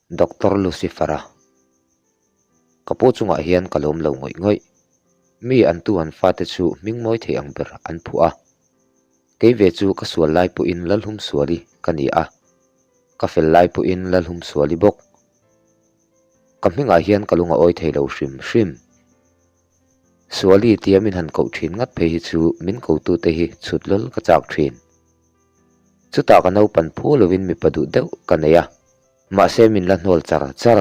Doctor Lucifer-a ka pu chungah hian ka lawm lo ngawih ngawih. Mi an tu an fate chu hming mawi thei ang ber an phuah a. Kei ve chu ka sual lai pawhin Lalhumsuali ka ni a, ka fel lai pawhin Lalhumsuali bawk. Ka hmingah hian ka lung a awi thei lo hrim hrim. Suali tia min han koh thin ngat phei hi chu min kotute hi chhut lawl ka chak thin. Chutah ka naupan phu lovin mipa duh deuh ka nei a, mahse min la hnawl char char.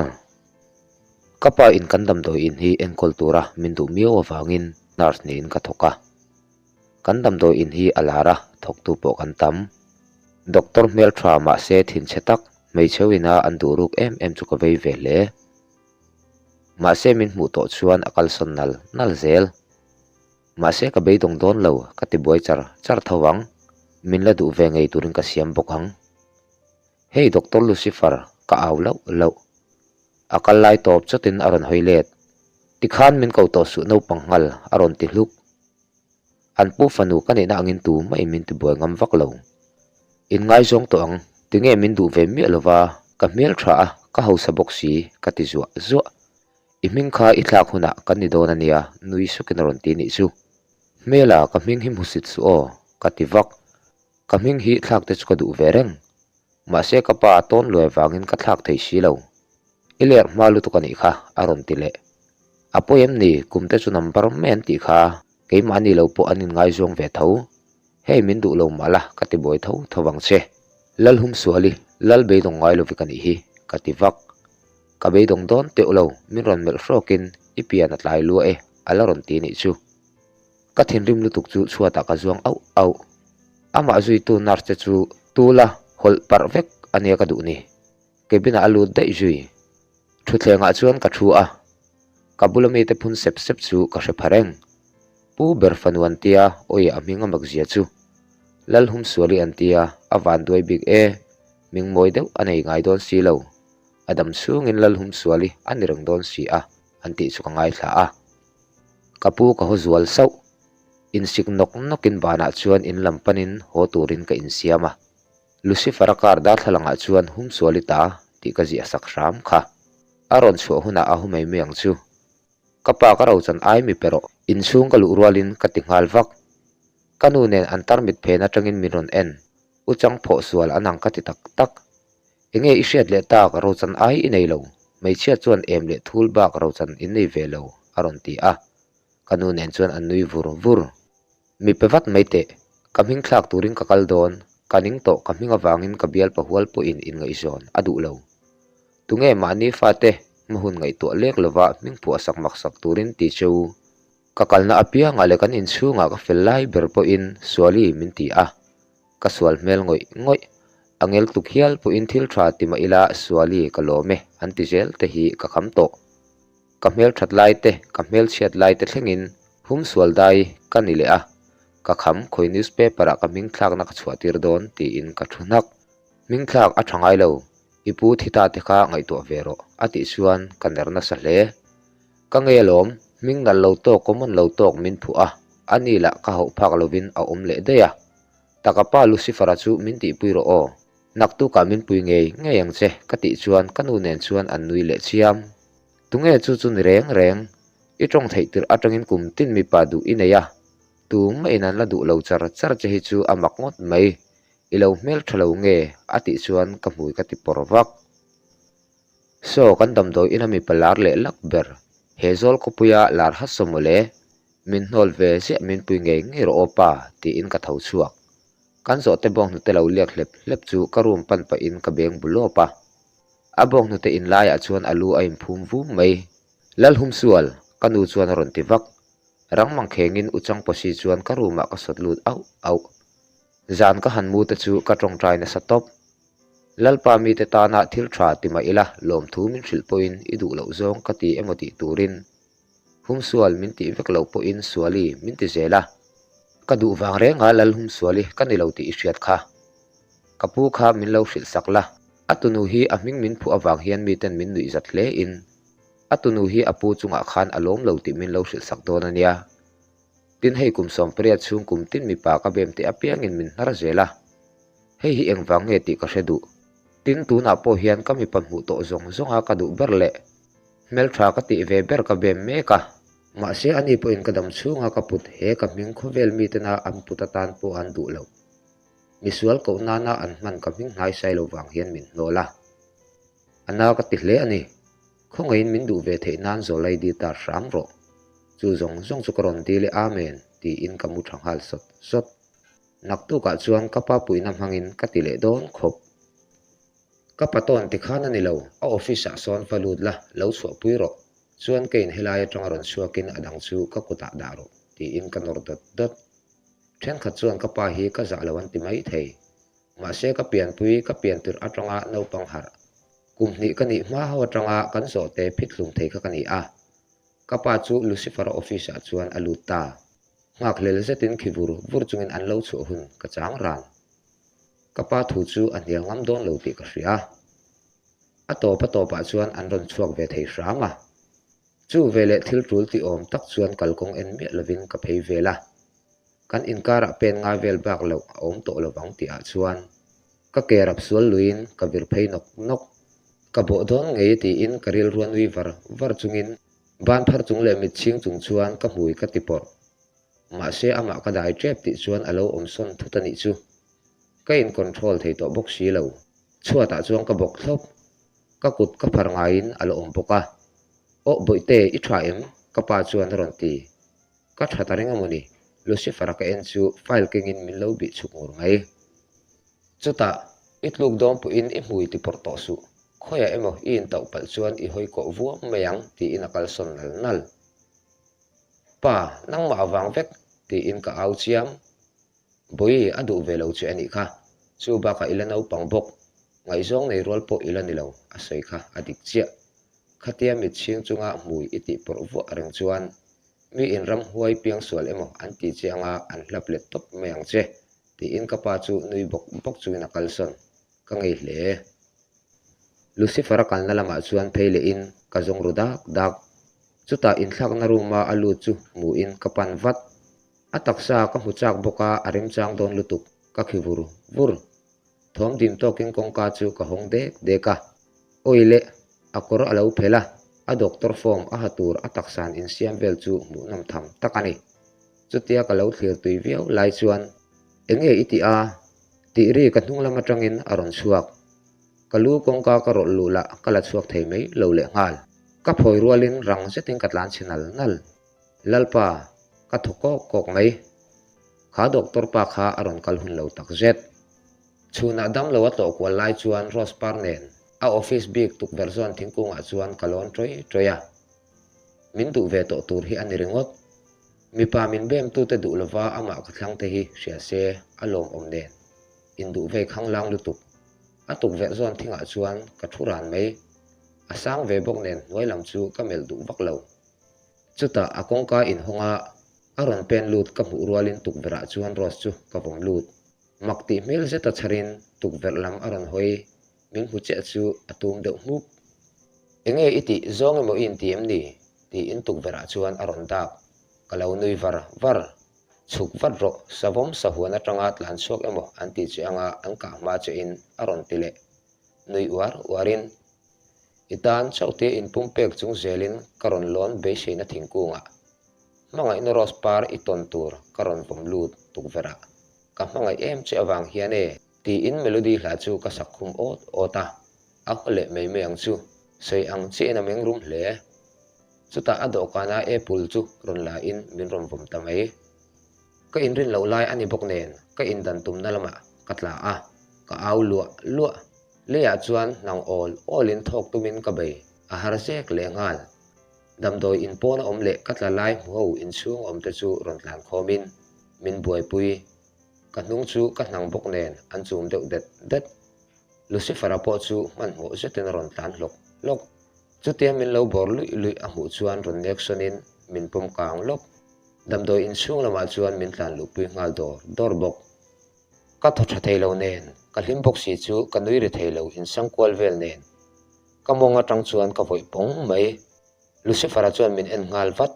Ka pa in kan damdawi in hi enkawl tura min duh miau avangin nurse niin ka thawk a. Kan damdawi in hi a lar a, thawktu pawh kan tam. Doctor hmeltha mahse thinchhe tak hmeichheu ina an duh ruk em em chu ka vei ve hle. Mahse min hmuh tawh chuan a kalsawn nal nal zel. Mahse ka beidawng dawn lo, ka ti buai char char tho ang. Min la duh ve ngei turin ka siam bawk ang. Hei Doctor Lucifer, ka au lauh lauh. A kal lai tawp chawtin a rawn hawi let. Tikhan min ko tawh suh naupang nghal, a rawn ti hluk. An pu fanu ka neihna angin tu mah in min ti buai ngam vak lo. In ngaizawng tawh ang, tinge min duh ve miah lova, ka hmel tha a, ka hausa bawk si, ka ti zuah zuah. I hming kha i thlak hunah kan ni dawn a nia, nui sukin a rawn ti nih chu. Hmela, ka hming hi hmusit suh aw, ka ti vak. Ka hming hi thlak te chu ka duh ve reng. Mahse ka pa a tawn luai vangin ka thlak thei si lo. I ler hma lutuk a nih kha, a rawn ti leh. A pawi em ni, kum te chu number mai an tih kha, keimahni lo pawh an inngaizawng ve tho. Hei min duh lo mah la, ka ti buai tho tho vang che. Lalhumsuali, Lal beidawng ngai lovi ka nih hi, ka ti vak. Ka beidawng dawn teuh lo, min rawn melh hrawkin i pian a tlai lua e, a la rawn ti nih chu. Ka thinrim lutuk chu chhuatah ka zuang auh auh. Amah zuitu nurse te chu tula hawlh parh vek a nia ka duh ni. Cabin ah a lut daih zui. Thutthlengah chuan ka thu a, ka bula mite phun sep sep chu ka hre pha reng. Pu ber fanu an tia, awi a hming a mak zia chu. Lalhumsuali an tia, a van duai bik e, hming mawi deuh a nei ngai dawn si lo. A dam chhungin Lalhumsuali a ni reng dawn si a, an tih chu ka ngaithla a. Ka pu ka haw zual sauh. Insik nawk nawkin banah chuan in lam panin haw turin ka insiam a. Lucifer-a car darthlalangah chuan Humsuali ta tih ka ziah sak hram kha. A rawn chhuah hunah a haw mai mai ang chu. Ka pa ka rochan ai mi pe rawh. Inchhung ka luh rualin ka ti nghal vak. Ka nu nen an tarmit phen atangin min rawn en. U chang phawh sual an ang ka ti tak tak. Enge i hriat leh tak rochan ai i nei lo. Hmeichhia chuan em leh thul bak rochan in nei ve lo a rawn ti a. Ka nu nen chuan an nui vur vur. Mi pe vat mai teh, ka hming thlak turin ka kal dawn, ka ning tawh ka hming avangin ka bial pahual pawhin inngaihzawn a duh lo. Tunge mahni fate hma hun ngaihtuah lek lova hming phuah sak mak sak turin ti che u. Ka kalna apiangah leh kan inchhungah ka fel lai ber pawhin Suali min ti a, ka sual hmel ngawih ngawih. A ngel tuk hial pawhin thil tha ti mah ila Suali ka lawm e an ti zel te hi ka kham tawh. Ka hmel that lai te, ka hmel chhiat lai te thlengin hum sual dai ka ni leh a, ka kham khawi newspaper ah ka hming thlakna ka chhuah tir dawn tiin ka thu hnak. Hming thlak a tha ngai lo, i pu thi ta te kha ngaihtuah ve rawh a tih chuan ka ner nasa hle. Ka ngei alawm, hming nalh lo tawk common lo tawk min phuh a, a ni lah ka hauh phak lovin a awm leh daih a. Taka pa Lucifer-a chu min tihpui rawh aw. Naktukah min pui ngei ngei ang che ka tih chuan ka nu nen chuan an nui leh chiam. Tunge chu chu ni reng reng, i tawng theih tirh atangin kum tin mipa duh i nei a, tumah in an la duh lo char char che hi chu a mak ngawt mai, i lo hmel tha lo nge a tih chuan ka hmui ka ti pawr vak. Saw kan damdawi ina mipa lar leh lak ber, he zawl khawpuia lar hat saw mawle, min hnawl ve ziah min pui ngei ngei rawh aw pa tiin ka tho chhuak. Kan zawhte bawnghnute lo liak hlep hlep chu ka room pan pahin ka beng bu lawp a. A bawnghnute in laiah chuan a lu a inphum vum mai. Lalhumsual, ka nu chuan a rawn ti vak. Rang mangkhengin u Changpawsi chuan ka room ah ka sawt lut auh auh. Zan ka han mu te chu ka tawngtai nasa tawp. Lalpa mite tana thil tha ti mah ila lawmthu min hrilh pawhin i duh loh zawng ka ti emaw tih turin Humsual min tih vek loh pawhin Suali min ti zel a. Ka duh vang reng a Lalhumsuali ka ni lo tih i hriat kha. Ka pu kha min lo hrilh sak la. A tunu hi a hming min phuh avang hian miten min nuih zat hle in a tunu hi a pu chungah khan a lawm lo tih min lo hrilh sak dawn a nia. Tin hei kum 18 chhung kum tin mipa ka bem teh apiangin min hnar zel a. Hei hi engvang nge tih ka hre duh. Tin, tunah pawh hian ka mipa hmuh tawh zawng zawnga ka duh ber leh hmeltha ka tih ve ber ka bem mek a. Mahse, ani pawhin ka dam chhunga ka put he ka hming khawvel mitena an put atan pawh an duh loh. Misual koh nana an hman ka hming hnai sai lo vang hian min hnawl a. A na ka ti hle a ni. Khawngaihin min duh ve theih nan Zawlai dil ta hram rawh. Chu zawng zawng chu ka rawn dil e Amen tiin ka mu tha nghal sawt sawt. Naktukah chuan ka pa puihna hmangin ka ti leh dawn khawp. Ka pa tawn ti khan a ni lo, a office ah sawn va lut la, lo chhuahpui rawh. Chuan ka in helai atanga rawn chhuakin a dang chu ka kutah dah rawh tiin ka nawr dawt dawt. Thenkhat chuan ka pa hi ka zah lo an ti mai thei. Mahse ka pianpui ka pian tirh atanga naupang harh. Kum hnih ka nih hma ho atanga kan zawhte phit hlum thei kha ka ni a. Ka pa chu Lucifer-a office ah chuan a lut ta. Nghakhlel zetin khi vur vur chungin an lo chhuah hun ka chang ran. Ka pa thu chu a hnial ngam dawn lo tih ka hria. A tawp a tawpah chuan an rawn chhuak ve thei hram a. Chu veleh thil tul tih awm tak chuan kalkawng en miah lovin ka phei vel a. Kan inkarah pen ngai vel bak loh a awm tawh lovang tihah chuan ka ke rap sual luiin ka vir phei nawk nawk. Ka bawh dawn ngei tiin ka rilrua nui var var chungin ban phar chung leh mit chhing chung chuan ka hmui ka ti pawrh. Mahse amah ka dai tep tih chuan a lo awm sawn thut a nih chu. Ka in control thei tawh bawk si lo. Chhuatah chuan ka bawk thlawp. Ka kut ka phar ngaiin a la awm bawk a. Aw Bawihte, i tha em? Ka pa chuan a rawn ti. Ka tha ta reng a mawni? Lucifer-a ka en chu file kengin min lo bih chhuk ngur mai. Chutah, i tluk dawn pawhin i hmui ti pawrh tawh suh. Khawiah emaw i intauh palh chuan i hawi kawh vuam mai ang tiin a kalsawn nal nal. Pa, nangmah avang vek tiin ka au chiam. Bawi, a duh ve lo che a nih kha. Chu bakah i la naupang bawk. Ngaihzawng nei rual pawh i la ni lo, a sawi kha a dik chiah. Khatia mit chhing chunga hmui i tih pawrh vuah reng chuan mi in ramhuai piangsual emaw an ti che anga an hlap let tawp mai ang che, tiin ka pa chu nui bawk bawk chungin a kalsawn. Ka ngei hle. Lucifer-a kalna lamah chuan phei lehin ka zawng ru dak dak. Chutah inthlakna room-a a lut chu hmuhin ka pan vat. A taksa ka hmu chak bawk a, a remchang dawn lutuk, ka khi vur vur. Thawm dim tawkin kawngka chu ka hawng dek dek a. Awi le, a kawr a lo phelh a, a doctor form a ha tur a taksa'n insiam vel chu hmuhnawm tham tak a ni. Chutia ka lo thlir tui viau lai chuan, Enge i tih a? Tih ri ka hnung lam atangin a rawn chhuak. Ka lu kawngka ka rawlh luh lah ka la chhuak thei mai lo leh nghal. Ka phawi rualin rang zetin ka tlan chhe nal nal. Lalpa, ka thaw kawk kawk mai. Kha doctor pa kha a rawn kal hun lo tak zet. Chhunah damlo a tlawh kual lai chuan Rose par nen a office bik tukverh zawn thingkungah chuan ka lawn ṭawih ṭawih a. Min duh ve tawh tur hi a ni ringawt. Mipa min bemtute duh lova amah ka thlang te hi hria se a lawmawm nen. Induh vei khanglang lutuk. A tukverh zawn thingah chuan ka thu ran mai. A sang ve bawk nen hnuai lam chu ka melh duh vak lo. Chutah a kawngka inhawng a, a rawn pen lut ka hmuh rualin tukverhah chuan Rose chu ka vawm lut. Mak tih hmel zeta chharin tukverh lam a rawn hawi, min hmu chiah chu a tum deuh hmuk. Enge i tih zawng emaw i inti em ni? tiin tukverhah chuan a rawn dak. Ka lo nui var var. Chhuk vat rawh, savawm sahuan atanga tlan chhuak emaw an tih che anga an kah hma che in a rawn ti leh. Nui uar uarin I tan chauhte inpumpek chung zelin ka rawn lawn beiseina thingkungah. Hmangaihna rose par i tawn tur ka rawn vawm lut tukverhah. Ka hmangaih em che avang hian e. Tiin melody hla chu ka sak khum awt awt a, a haw leh mai mai ang chu. Sawi ang chiahin a meng rum hle. Chutah a dawhkana apple chu rawn la in min rawn vawm ta mai. Ka inrin loh lai a ni bawk nen ka indan tumna lamah ka tla a, ka au luah luah. Leiah chuan hnang awl awlin thawk tumin ka bei a har zek leh nghal. Damdawi in pawn a awm leh ka tla lai hmu ho inchhung awm te chu rawn tlan khawmin min buaipui. Ka hnung chu ka hnang bawk nen an chum deuh det det. Lucifer-a pawh chu hmanhmawh zetin a rawn tlan hlawk hlawk. Chutia min lo bawr luih luih a hmuh chuan rawn nek sawnin min pawm kang lawk. Damdawi inchhung lamah chuan min tlan luhpui nghal dawr dawr bawk. Ka thaw tha thei lo nen, ka hlim bawk si chu ka nui ri thei lo insang kual vel nen. Ka mawng atang chuan ka vawih pawng mai. Lucifer-a chuan min en nghal vat.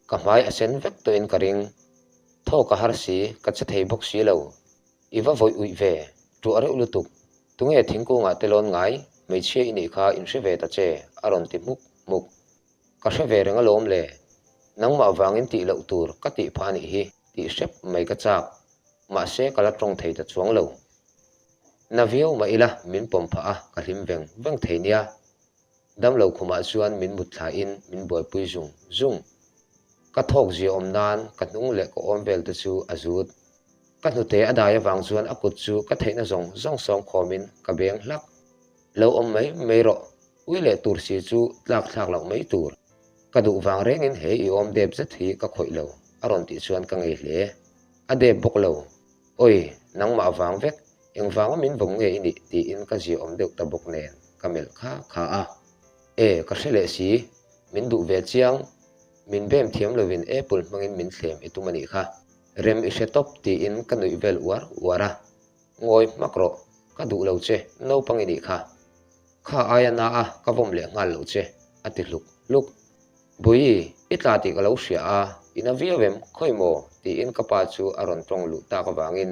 Ka hmai a sen vek tawhin ka ring. Thaw ka har si, ka che thei bawk si lo. I va vawih uih ve, tuah reuh lutuk. Tunge thingkungah te lawn ngai, hmeichhia i nih kha inhre ve ta che, a rawn ti hmuk hmuk. Ka hre ve reng alawm le, nangmah vangin tih loh tur ka tih phah anih hi tih hrep mai ka chak, mahse ka la tawng thei ta chuang lo. Na viau mah ila min pawm phah a, ka hlim veng veng thei nia. Damlo khumah chuan min mut thlain min buaipui zung zung. Ka thawk zia awm nan ka hnung leh ka awm vel te chu a zut. Ka hnute a dai avang chuan a kut chu ka theihna zawng zawng sawm khawmin ka beng hlak. Lo awm mai mai rawh, ui leh tur si chu tlak thlak loh mai tur. Ka duh vang rengin he i awm dep zet hi ka khawih lo, a rawn tih chuan ka ngei hle. A dep bawk lo. Awi, nangmah vang vek, engvanga min vawm nge i nih tiin ka zia awm deuh ta bawk nen ka melh kha kha a. E, ka hre leh si, min duh ve chiang, min bem thiam lovin apple hmangin min thlem i tum a nih kha. Rem i hre tawp tiin ka nuih vel uar uar a. Ngawi hmak rawh, ka duh lo che, naupang i nih kha. Kha aia na a, ka vawm leh nghal lo che, a ti hluk hluk. Bui, i tla tih ka lo hria a, i na viau em, khawi maw? tiin ka pa chu a rawn tawng luh tak avangin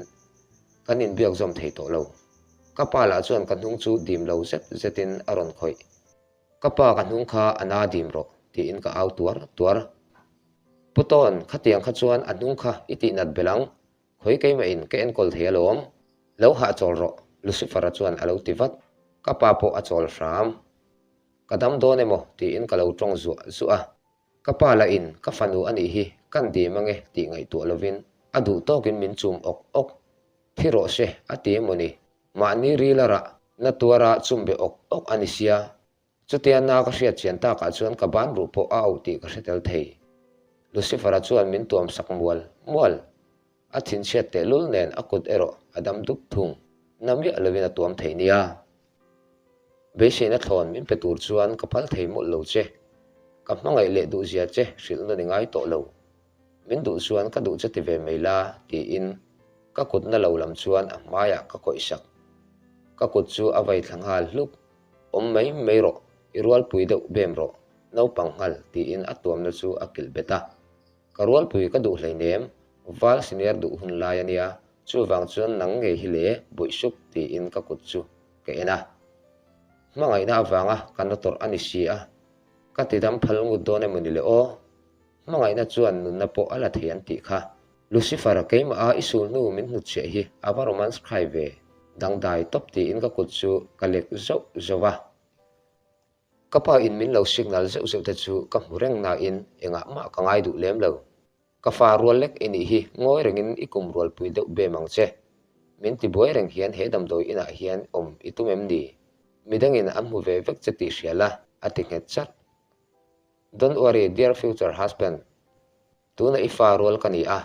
kan inbiak zawm thei tawh lo. Ka pa lah chuan ka hnung chu dim lo zet zetin a rawn khawih. Ka pa ka hnung kha a na dim rawh, tiin ka au tuar tuar. Pu Tawn, khatiang kha chuan a hnung kha i tihnat belh ang, khawi keimahin ka enkawl thei alawm. Lo hahchawl rawh, Lucifer-a chuan a lo ti vat. Ka pa pawh a chawl hram. Ka dam dawn emaw tiin ka lo tawng zuah zuah a. Ka pa lahin ka fanu a nih hi kan dim ange tih ngaihtuah lovin a duh tawkin min chum awk awk. Thi rawh se a ti emaw ni? Mahni ril a rah na tuara chum be awk awk a ni sia. Chutia na ka hriat chian takah chuan ka ban ruh pawh a auh tih ka hre tel thei. Lucifer-a chuan min tuam sak mual mual. A thinchhiat tehlul nen a kut erawh a dam dup thung. Na miah lovin a tuam thei nia. Beiseina thlawn min pe tur chuan ka phal thei mawlh lo che. Ka hmangaih leh duhzia che hrilh nawn i ngai tawh lo. Min duh chuan ka duh che ti ve mai la, tiin ka kut na lo lam chuan a hmaiah ka khawih sak. Ka kut chu a vai thla nghal hluk. Awm mai mai rawh, i rualpui deuh bem rawh, naupang nghal, tiin a tuamna chu a kilh bet a. Ka rualpui ka duh hleinem, val senior duh hun lai a nia, chuvang chuan nang ngei hi le buih sup tiin ka kut chu ka en a. Hmangaihna avanga ka na tawrh a ni si a, ka tidam phal ngut dawn emaw ni le aw? Hmangaihna chuan nunna pawh a la thei an tih kha. Lucifer, keimah a i sul hnu min hnutchhiah hi a va romance khai ve, dangdai tawp tiin ka kut chu ka lek zauh zauh a. Ka pa in min lo signal zeuh zeuh te chu ka hmu reng nain engah mah ka ngai duh lem lo. Ka fa rual lek i nih hi ngawi rengin i kum rualpui deuh bem ang che. Min ti buai reng hian he damdawi inah hian awm i tum em ni? Midangin an hmu ve vek che tih hria la, a ti nghet chat. Don't worry dear future husband, tuna i fa rual ka ni a,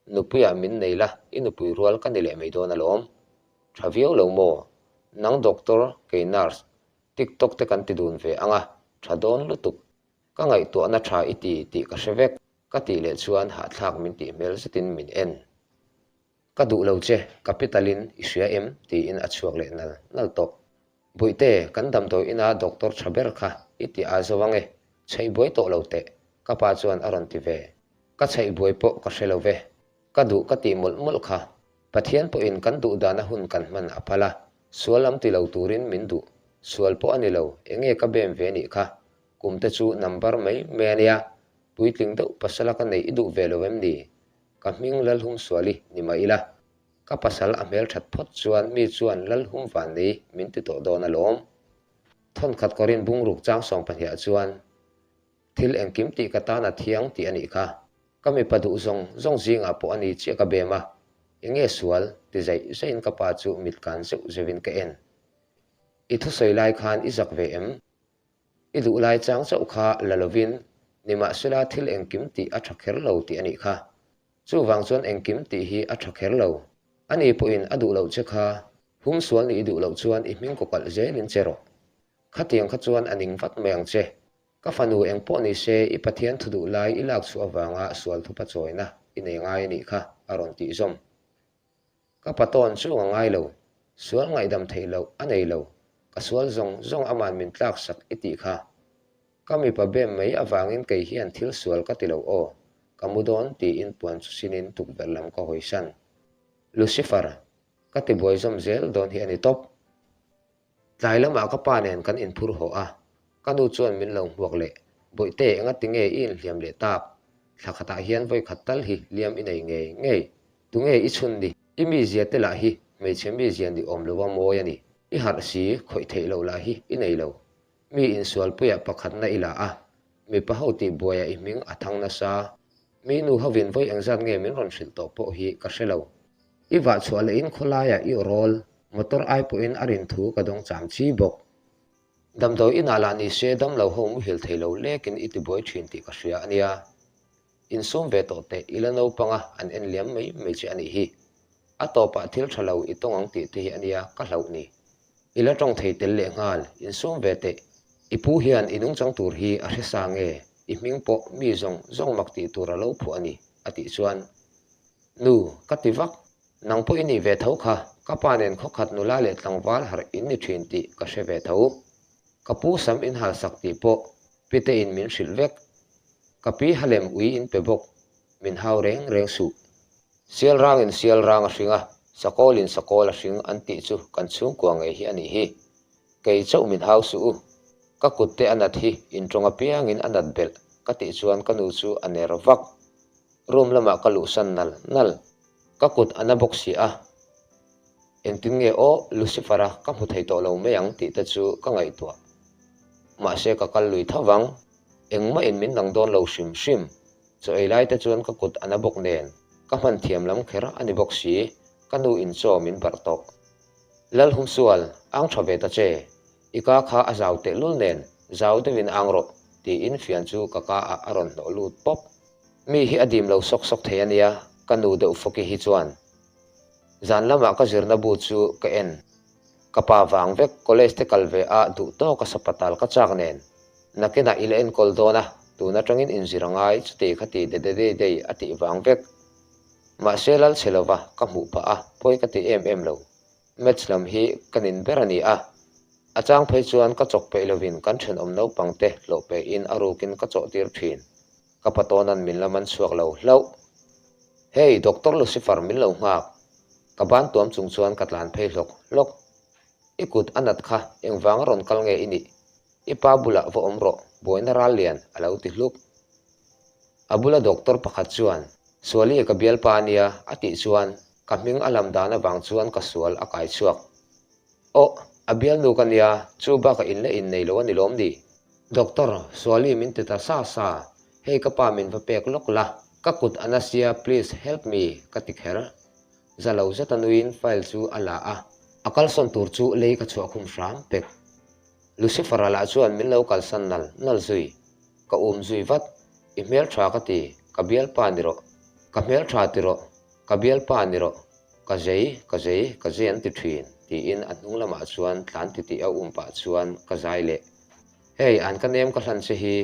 nupuiah min nei la i nupui rual ka ni leh mai dawn alawm. Tha viau lo maw? Nang doctor, kei nurse, Tiktok te kan ti dun ve ang a, tha dawn lutuk. Ka ngaihtuahna tha i ti tih ka hre vek, ka tih leh chuan hahthlak min tih hmel zetin min en. Ka duh lo che, capital-in i hria em? tiin a chhuak leh nal nal tawh. Bawihte, kan damdawi ina doctor tha ber kha i ti a zo ang e, chheih buai tawh lo teh, ka pa chuan a rawn ti ve. Ka chheih buai pawh ka hre lo ve, ka duh ka tih mawlh mawlh kha. Pathian pawhin kan duh dana hun kan hman a phal a, sual lam ti lo turin min duh. Sual pawh a ni lo, enge ka bem ve nih kha? Kum te chu number mai mai a nia, puitling deuh pasala ka neih i duh ve lo em ni? Ka hming Lalhumsuali ni mah ila, ka pasal a hmelthat phawt chuan mi chuan Lalhum Vannei min ti tawh dawn alawm. Thawnkhat kawrin bungruk chang sawng pahniah chuan thil engkim tih ka tan a thiang tih a nih kha. Ka mipa duh zawng zawng zingah pawh a ni chiah ka bem a, enge sual ti zaih zaihin ka pa chu mit kan zeuh zeuhin ka en. I thusawi lai khan i zak ve em? I duh lai chang chauh kha la lovin, nimahsela thil engkim tih a tha kher lo tih a nih kha. Chuvang chuan engkim tih hi a tha kher lo. Ani pawhin a duh loh che kha, hum sual nih i duh loh chuan i hming kawkalh zelin che rawh. Khatiang kha chuan a ning vat mai ang che. Ka fanu eng pawh ni se i Pathian thu duh lai i lak chhuah avanga sual thupa chawina i nei ngai a nih kha, a rawn tih zawm. Ka patawn chu a ngai lo, sual ngaihdam theih loh a nei lo, ka sual zawng zawng aman min tlak sak i tih kha. Ka mipa bem mai avangin kei hian thil sual ka ti lo aw, ka mu dawn tiin puan chu sinin tukverh lam ka hawisan. Lucifer, ka ti buai zawm zel dawn hi a ni tawp. Tlai lamah ka pa nen kan inphur haw a, ka nu chuan min lo hmuak leh, Bawihte, engati nge i inhliam leh tak? Thla khatah hian vawikhat tal hi hliam i nei ngei ngei. Tunge i chhun ni? I mizia te lah hi hmeichhe mizia ni awm lova mawi a ni. I harh si, khawih theih loh lah hi i nei lo. Mi insualpuiah pakhatna i la a, mipa ho tih buaiah i hming a thang nasa. Mi nu hovin vawi engzat nge min rawn hrilh tawh pawh hi ka hre lo. I vah chhuah lehin khawlaiah i awrawl, motor ai pawhin a rin thu ka dawng cham chi bawk. Damdawi inah lah ni se damlo ho muhil thei lo lekin i tibuai thin tih ka hria a nia. Insum ve tawh teh i la naupanga an en liam mai mai che a nih hi. A tawpah thil tha lo i tawng ang tih te hi a nia ka hlauh ni. I la tawng thei tel leh nghal, insum ve teh. I pu hian i nungchang tur hi a hre sa nge, i hming pawh mi zawng zawng mak tih tur a lo phuah a ni, a tih chuan, Nu, ka ti vak. Nang pawh i nih ve tho kha, ka pa nen khawkhat nula leh tlangval harh in ni thin tih ka hre ve tho. Ka pu sam in hal sak tih pawh pite in min hrilh vek. Ka pi halem ui in pe bawk, min hau reng reng suh. Sial rangin sial rang a hring a, sakawlin sakawl a hring an tih chu kan chhungkua ngei hi a nih hi. Kei chauh min hau suh u. Ka kut te a nat hi intawng apiangin a nat belh ka tih chuan ka nu chu a ner vak. Room lamah ka luhsan nal nal. Ka kut a na bawk si a. Engtin nge aw Lucifer-a ka hmu thei tawh lo mai ang tih te chu ka ngaihtuah. Mahse ka kal lui tho vang. Engmah in min dang dawn lo hrim hrim. Chaw ei lai te chuan ka kut a na bawk nen, ka hman thiam lam kher a ni bawk si, ka nu in chaw min barh tawh. Lalhumsual, ang tha ve ta che, i ka kha a zau tehlul nen, zau deuhin ang rawh, tiin fian chu ka ka ah a rawn hnawh lut pawp. Mi hi a dim lo sawk sawk thei a nia, ka nu deuh fawki hi chuan. Zan lamah ka zirna bu chu ka en. Ka pa vang vek college te kal ve a duh tawk a sapatal ka chak nen. Nakinah i la enkawl dawn a, tun atangin inzir a ngai chuti kha ti de de dei dei a tih vang vek. Mahse lal chhe lova ka hmuh phah a, pawi ka ti em em lo. Maths lam hi ka nin ber a ni a. A chang phei chuan ka chawk peih lovin kan thenawm naupang te hlawh pehin a rukin ka chawh tir thin. Ka patawnan min la man chhuak lo hlauh. Hey, Doctor Lucifer min lo nghak. Ka ban tuam chung chuan ka tlan phei hlawk hlawk. I kut a nat kha engvanga rawn kal nge i nih? I pa bulah va awm rawh, buaina ral lian a lo ti hluk. A bula doctor pakhat chuan, Suali ka bialpa a nia a tih chuan ka hming a lam dan avang chuan ka sual a kai chhuak. Aw, a bialnu ka nia, chu bakah in la innei lo a ni lawm ni? Doctor, Suali min ti ta sa sa, hei ka pa min va pek lawk la, ka kut a na sia please help me ka ti kher. Za lo zet a nuiin file chu a la a, a kalsawn tur chu lei ka chhuah khum hram pek. Lucifer-a lah chuan min lo kalsan nal nal zui. Ka um zui vat, I hmeltha ka ti, ka bialpa ni rawh. Ka hmeltha ti rawh, ka bialpa ni rawh. Ka zei, ka zei, ka zei an ti thin, tiin a hnung lamah chuan tlan titih a um pah chuan ka zai leh. Hei, an ka nem ka hlan che hi,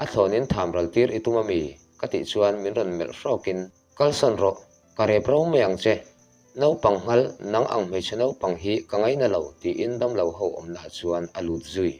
a thlawnin tham ral tir i tum ami? ka tih chuan min rawn melh hrawkin, Kalsawn rawh, ka rep ro mai ang che. Naupang nghal, nang ang hmeichhe naupang hi ka ngaina lo, tiin damlo ho awmnaah chuan a lut zui.